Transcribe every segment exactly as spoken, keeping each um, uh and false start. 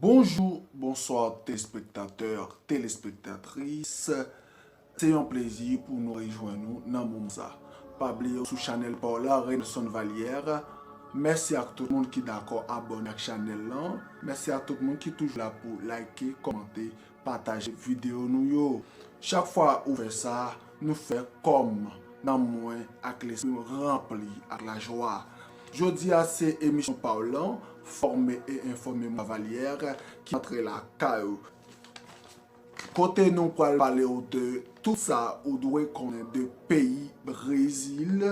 Bonjou, bonswa, telespektatè, telespektatris. Se yon plezi pou nou rejwenn nou nan moman sa. Pa bliye w sou chanèl pa w la, Renelson Vallière. Mèsi ak tout moun ki dakò abòne ak chanèl lan. Mèsi ak tout moun ki toujou la pou like, kòmante, pataje videyo nou yo. Chak fwa ou fè sa, nou fè kòm nanm mwen ak lespri m ranpli ak lajwa. Jodi a se emisyon pa w lan, Fòme e Enfòme Mwa Vallière, ki antre lakay ou. Kote nou pral pale w de tout sa ou dwe konnen de peyi Brezil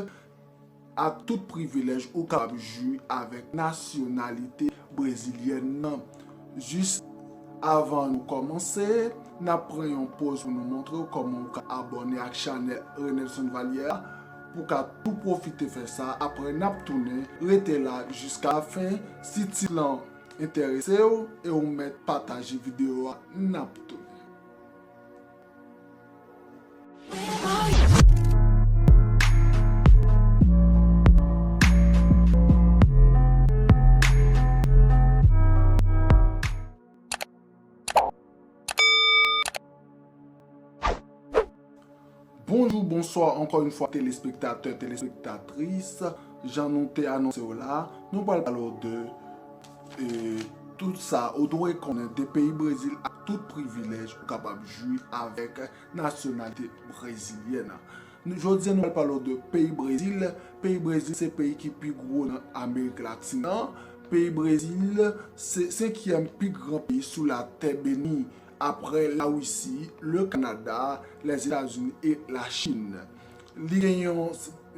ak tout privilèj ou kapab jwi avèk nasyonalite brezilyèn nan. Jis avan nou kòmanse, n ap pran yon poz pou nou montre w kòman ou ka abòne ak chanèl Renelson Vallière a, pou w ka tou pwofite fè sa. Apre n ap tounen, rete la jiska lafen. Si tit lan enterese w e ou mèt pataje videyo a, n ap tounen. Bonjou, bonswa, ankò yon fwa, telespektatè, telespektatris. Jan nou te anonse w la, nou pral pale w de, e, tout sa ou dwe konnen de peyi Brezil ak tout privilèj ou kapab jwi avèk nasyonalite brezilyèn. Nou, jodi a, nou pral pale w de peyi Brezil. Peyi Brezil se peyi ki pi gwo nan Amerik Latin nan. Peyi Brezil se senkyèm pi gran peyi sou latè beni, apre Larisi, le Kanada, Lèzetazini e Lachin. Li gen yon,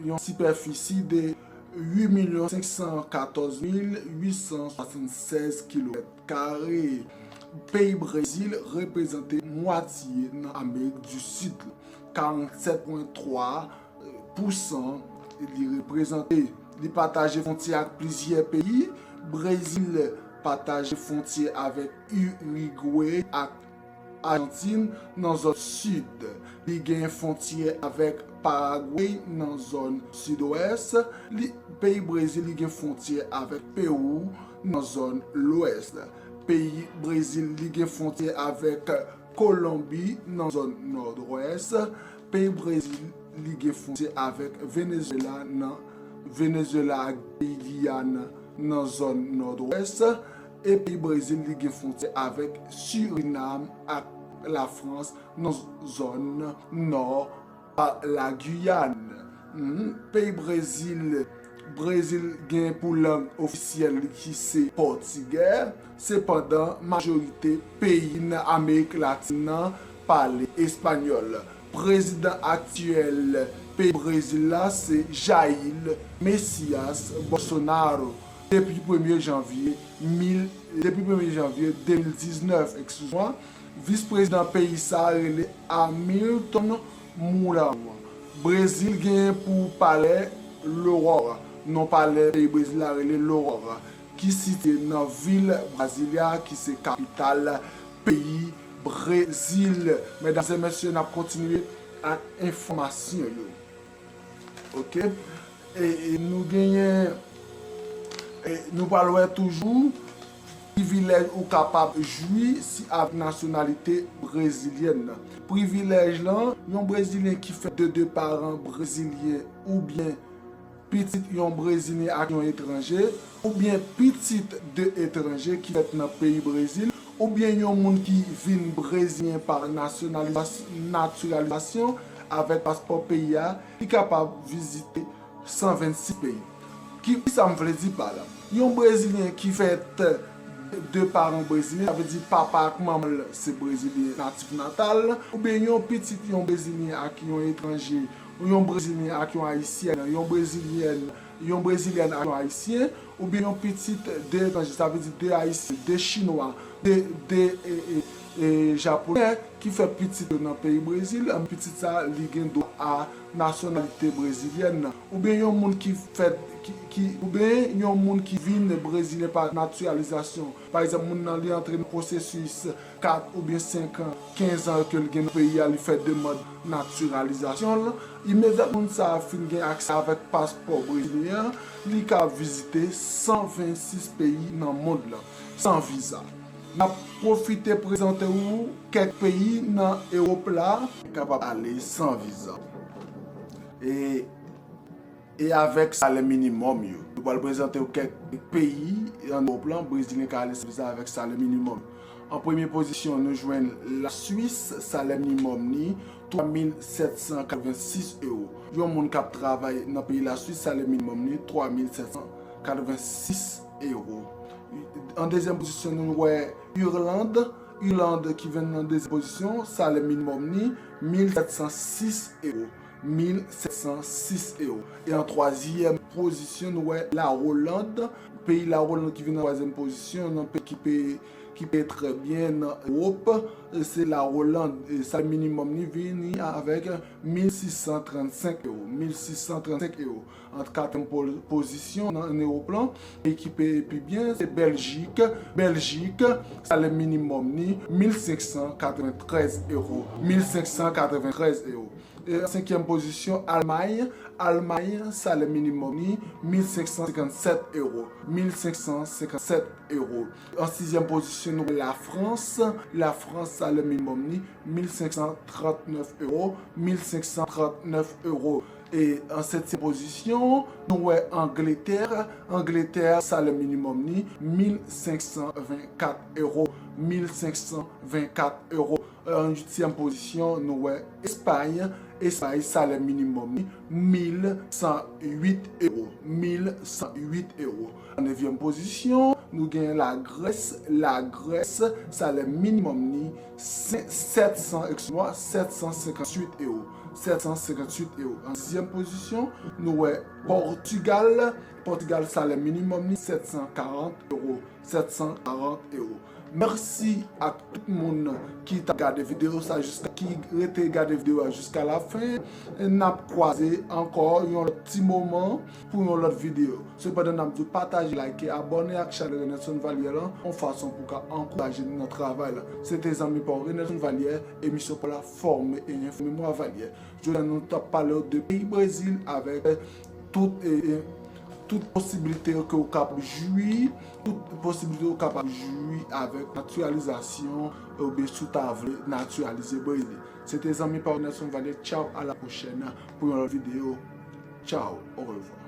yon sipèfisi de uit milyon senk san katòz mil uit san swasannsèz kilomèt kare. Peyi Brezil reprezante mwatye nan Amerik di Sid, karannsèt pwen twa pousan li reprezante. Li pataje fwontyè ak plizyè peyi. Brezil pataje fwontyè avèk Irigwe ak Ajantin nan zòn sid. Li gen fwontyè avèk Paragwe nan zòn sidwès. Li, peyi Brezil, li gen fwontyè avèk Pewou nan zòn lwès. Peyi Brezil, li gen fwontyè avèk Kolonbi nan zòn nòdwès. Peyi Brezil, li gen fwontyè avèk Venezuela nan, Venezuela ak peyi Giyàn nan zòn nòdwès. E peyi Brezil, li gen fwontyè avèk Sirinam ak Lafrans nan zòn nò pa Lagiyàn. Mhm. Peyi Brezil, Brezil gen pou lang ofisyèl li ki se pòtigè. Sepandan, majorite peyi nan Amerik Latin nan pale espanyòl. Prezidan aktyèl peyi Brezil la se Jair Messias Bolsonaro depi premye janvye mil, depi premye janvye de mil diznèf, ekskize mwa. Vis prezidan peyi sa a rele Hamilton Mourão. Brezil genyen pou palè Loror. Non palè peyi Brezil la rele Loror, ki sitiye nan vil Brasilia, ki se kapital peyi Brezil. Medam e mesye, n ap kontinye ak enfòmasyon yo. Oke? E, e nou genyen, e nou pral wè toujou privilèj ou kapab jwi si avèk nasyonalite brezilyèn nan. Privilèj lan, yon Brezilyen ki fèt de de paran brezilyen oubyen pitit yon Brezilyen ak yon etranje, oubyen pitit de etranje ki fèt nan peyi Brezil, oubyen yon moun ki vin Brezilyen pa nasyonaliza-, natiralizasyon avèk paspò peyi a, li kapab vizite san vennsis peyi. Ki, kisa m vle di pa la? Yon Brezilyen ki fèt de paran brezilyen, sa vle di papa ak manman l se Brezilyen natif natal, oubyen yon pitit yon Brezilyen ak yon etranje, yon Brezilyen ak yon Ayisyèn, yon Brezilyèn, yon Brezilyèn ak yon Ayisyen, oubyen yon pitit de etranje, sa vle di de Ayisyen, de Chinwa, de, de, e, e, e, Japonè ki fè pitit yo nan peyi Brezil, an pitit sa, li gen dwa a nasyonalite brezilyèn nan. Oubyen yon moun ki fèt, ki, ki, oubyen yon moun ki vin Brezilyen pa natiralizasyon. Pa egzanp, moun nan li antre nan pwosesis kat oubyen senk an, kenz an ke l gen nan peyi a, li fè demann natiralizasyon l. Imedyat moun sa a fin gen aksè avèk paspò brezilyen an, li ka vizite san vennsis peyi nan mond lan, san viza. N ap pwofite prezante w kèk peyi nan Ewòp la ki kapab ale san viza. E, e avèk salè minimòm yo. Nou pral prezante w kèk peyi an Ewòp lan, Brezilyen ka ale san viza avèk salè minimòm. An premye pozisyon, nou jwenn Laswis, salè minimòm ni twa mil sèt san katrevensis ewo. Yon moun k ap travay nan peyi Laswis, salè minimòm ni twa mil sèt san katrevensis ewo. An dezyèm pozisyon, nou wè Irland. Irland ki vin nan dezyèm pozisyon, salè minimòm ni mil sèt san sis ewo. Mil sèt san sis ewo. E an twazyèm pozisyon, nou wè Lawoland. Peyi Lawoland ki vin nan twazyèm pozisyon, nan peyi ki peye, ki peye trè byen nan Ewòp, e se Lawoland. E salè minimòm ni vini avèk mil sis san trannsenk ewo. Mil sis san trannsenk ewo. An katriyèm po-, pozisyon nan, an Ewòp lan, peyi ki peye pi byen, se Bèljik. Bèljik, salè minimòm ni mil senk san katreventrèz ewo. Mil senk san katreventrèz ewo. E an senkyèm pozisyon, Almay. Almay, salè minimòm ni mil senk san senkannsèt ewo. Mil senk san senkannsèt ewo. An sizyèm pozisyon, nou wè Lafrans. Lafrans, salè minimòm ni mil senk san trannèf ewo. Mil senk san trannèf ewo. E an setyèm pozisyon, nou wè Angletè. Angletè, salè minimòm ni mil senk san vennkat ewo. Mil senk san vennkat ewo. An uityèm pozisyon, nou wè Espay. Espay, salè minimòm ni mil san uit ewo. Mil san uit ewo. An nevyèm pozisyon, nou gen Lagrès. Lagrès, salè minimòm ni se-, sèt san, ekskize mwa, sèt san senkantuit ewo. Sèt san senkantuit ewo. An dizyèm pozisyon, nou wè Pòtigal. Pòtigal, salè minimòm ni sèt san karant ewo. Sèt san karant ewo. Mèsi ak tout moun ki t ap gade videyo sa jiska, ki rete gade videyo a jiska lafen. N ap kwaze ankò yon lòt ti moman pou yon lòt videyo. Sepandan, n ap di w pataje, like, abòne ak chanèl Renelson Valière lan, yon fason pou w ka ankouraje nou nan travay la. Se te zanmi pa w Renelson Valière, emisyon pa w la, fòme e enfòme mwa Valière. Jodi a, nou t ap pale w de peyi Brezil avèk tout, e, e, tout posiblite ke w kapab jwi, tout posiblite w kapab jwi avèk natiralizasyon, oubyen si w ta vle natiralize Brezil. Se te zanmi pa w Nelson Valière. Tchaw, a la pwochèn pou yon lòt videyo. Tchaw, orevwa.